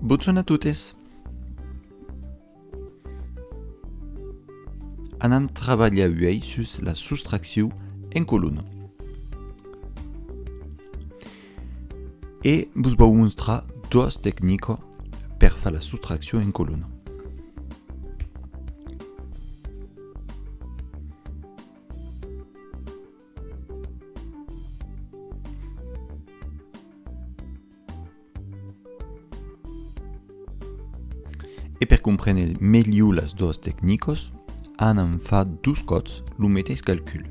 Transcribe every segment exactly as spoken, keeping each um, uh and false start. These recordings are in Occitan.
Bonjorn a totes! Anam trabalhar uèi sus la sostraccion en colona. E vos vau mostrar doas tecnicas per far la sostraccion en colona. E per comprene melhor las doas tecnicas, anam far dos còps lo meteis calcul,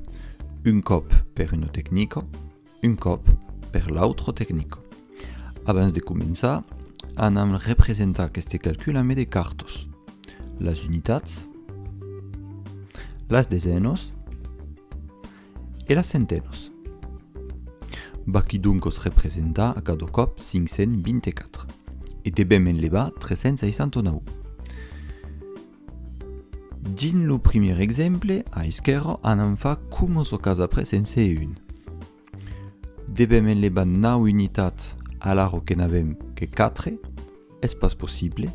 un còp per una tecnica, un còp per l'autra tecnica. Abans de començar, anam representar aqueste calcul amé de cartas, las unitats, las desenas e las centenas. Vaquí doncas representar a cada còp cinc cents vint-e-quatre e devèm enlevar tres cents seissanta-nòu. Dins lo primièr exemple, a esquèrra, anam far coma çò qu'as après en C un. Devèm enlevar nòu unitats alara que n'avèm que quatre, es pas possible,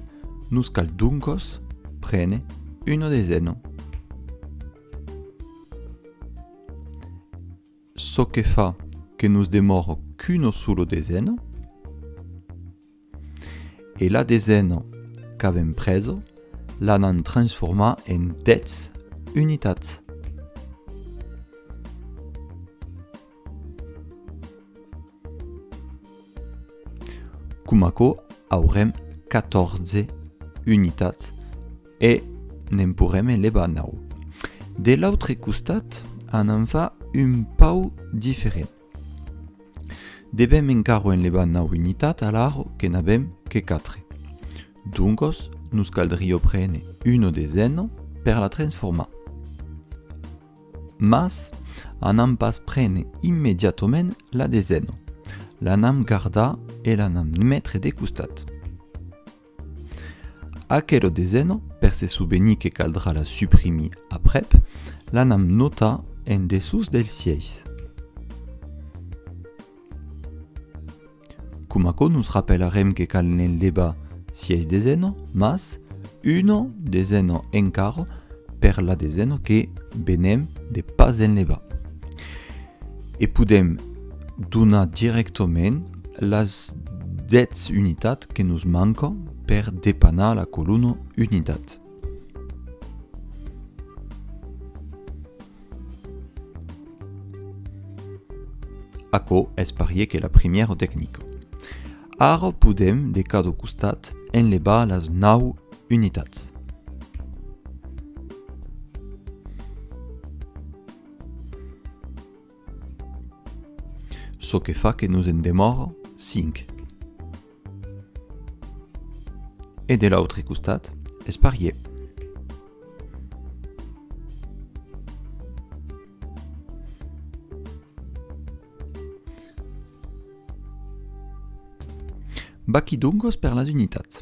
nos cal doncas prene una desena. Çò que fa que nos demòra qu'una sola desena, e la desena qu'avèm presa, l'anam transformar en dètz unitats. Coma aquò, aurem catòrze unitats e ne'n porrem enlevar nòu. De l'autre costat, anam far un pauc diferent. Devèm encara enlevar nòu unitats alara que n'avèm que quatre. Doncas, nos caldriá prene una desena per la transformar. Mas anam pas prene immediatament la desena. L'anam gardar e l'anam metre de costat. Aquela desena, per se sovenir que caldrà la suprimir aprèp, l'anam notar en dessús del sièis. Coma aquò nos rapelarem que cal n'enlevar sièis desenas, mas una desena encara per la desena que venèm de pas enlevar. E podèm donar dirèctament las dètz unitats que nos manca per depanar la colona unitat. Aquò es parièr que la primièra tecnica. Ara podèm, de cada costat, enlevar las nòu unitats. Çò que fa que nos en demòra cinc. E de l'autre costat, es parièr. Vaquí doncas per las unitats.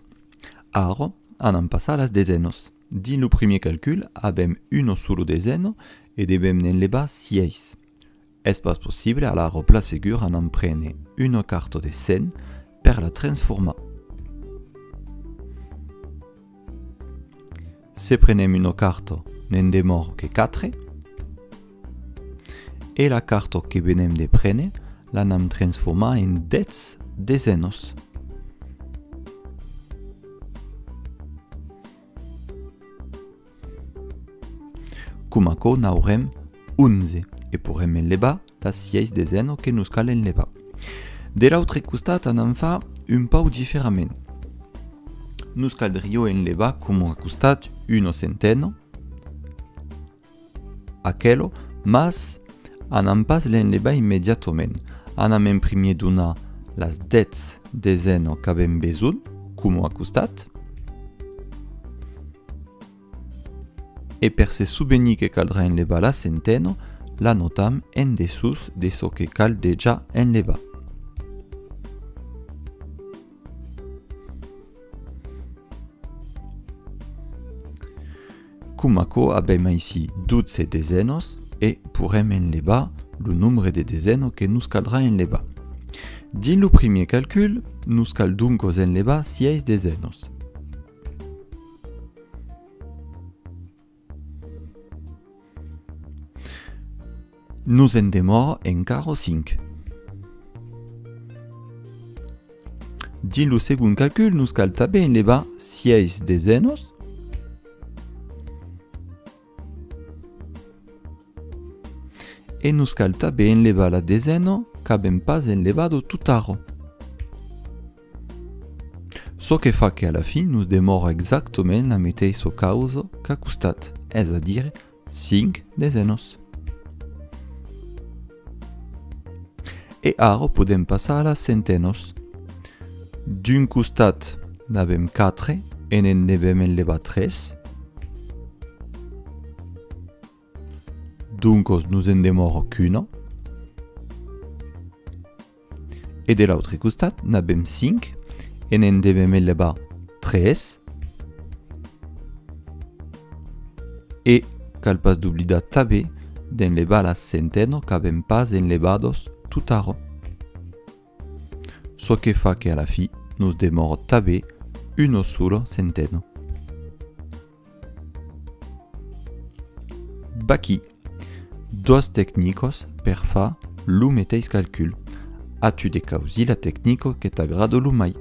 Ara, anam passar a las desenas. Dins lo primièr calcul, avèm una sola desena e devèm n'enlevar sièis. Es pas possible, alara plan segur anam prene una carta de cent per la transformar. Se prenèm una carta, ne'n demòra que quatre, e la carta que venèm de prene l'anam transformar en dètz desenas. Coma aquò n'aurem onze e porrem enlevar las sièis desenas que nos cal enlevar. De l'autre costat anam far un pauc diferament. Nos caldriá enlevar coma a costat una centena, aquela, mas anam pas l'enlevar immediatament. Anam en primièr donar las dètz desenas qu'avèm besonh, coma a costat. E per se sovenir que caldrà enlevar la centena, la notam en dessús de çò que cal dejà enlevar. Coma aquò avèm aicí dotze desenas e porrem enlevar lo nombre de desenas que nos caldrà enlevar. Dins lo primièr calcul, nos cal doncas enlevar sièis desenas. Nos en demòra encara cinc. Dins lo segond calcul, nos cal tanben enlevar sièis desenas. E nos cal tanben enlevar la desena qu'avèm pas enlevada totara. Çò que fa que a la fin nos demòra exactament la meteissa causa qu'a costat, es a dire cinc desenas. E ara podèm passar a las centenas. D'un costat n'avèm quatre e ne'n devèm enlevar tres. Doncas nos en demòra qu'una. E de l'autre costat n'avèm cinc e ne'n devèm enlevar tres. E cal pas doblidar tanben d'enlevar las centenas qu'avèm pas enlevadas totara. Çò que fa que a la fin nos demòra tanben una sola centena. Vaquí doas tecnicas per far lo meteis calcul. As-tu de causir la tecnica que t'agrada lo mai.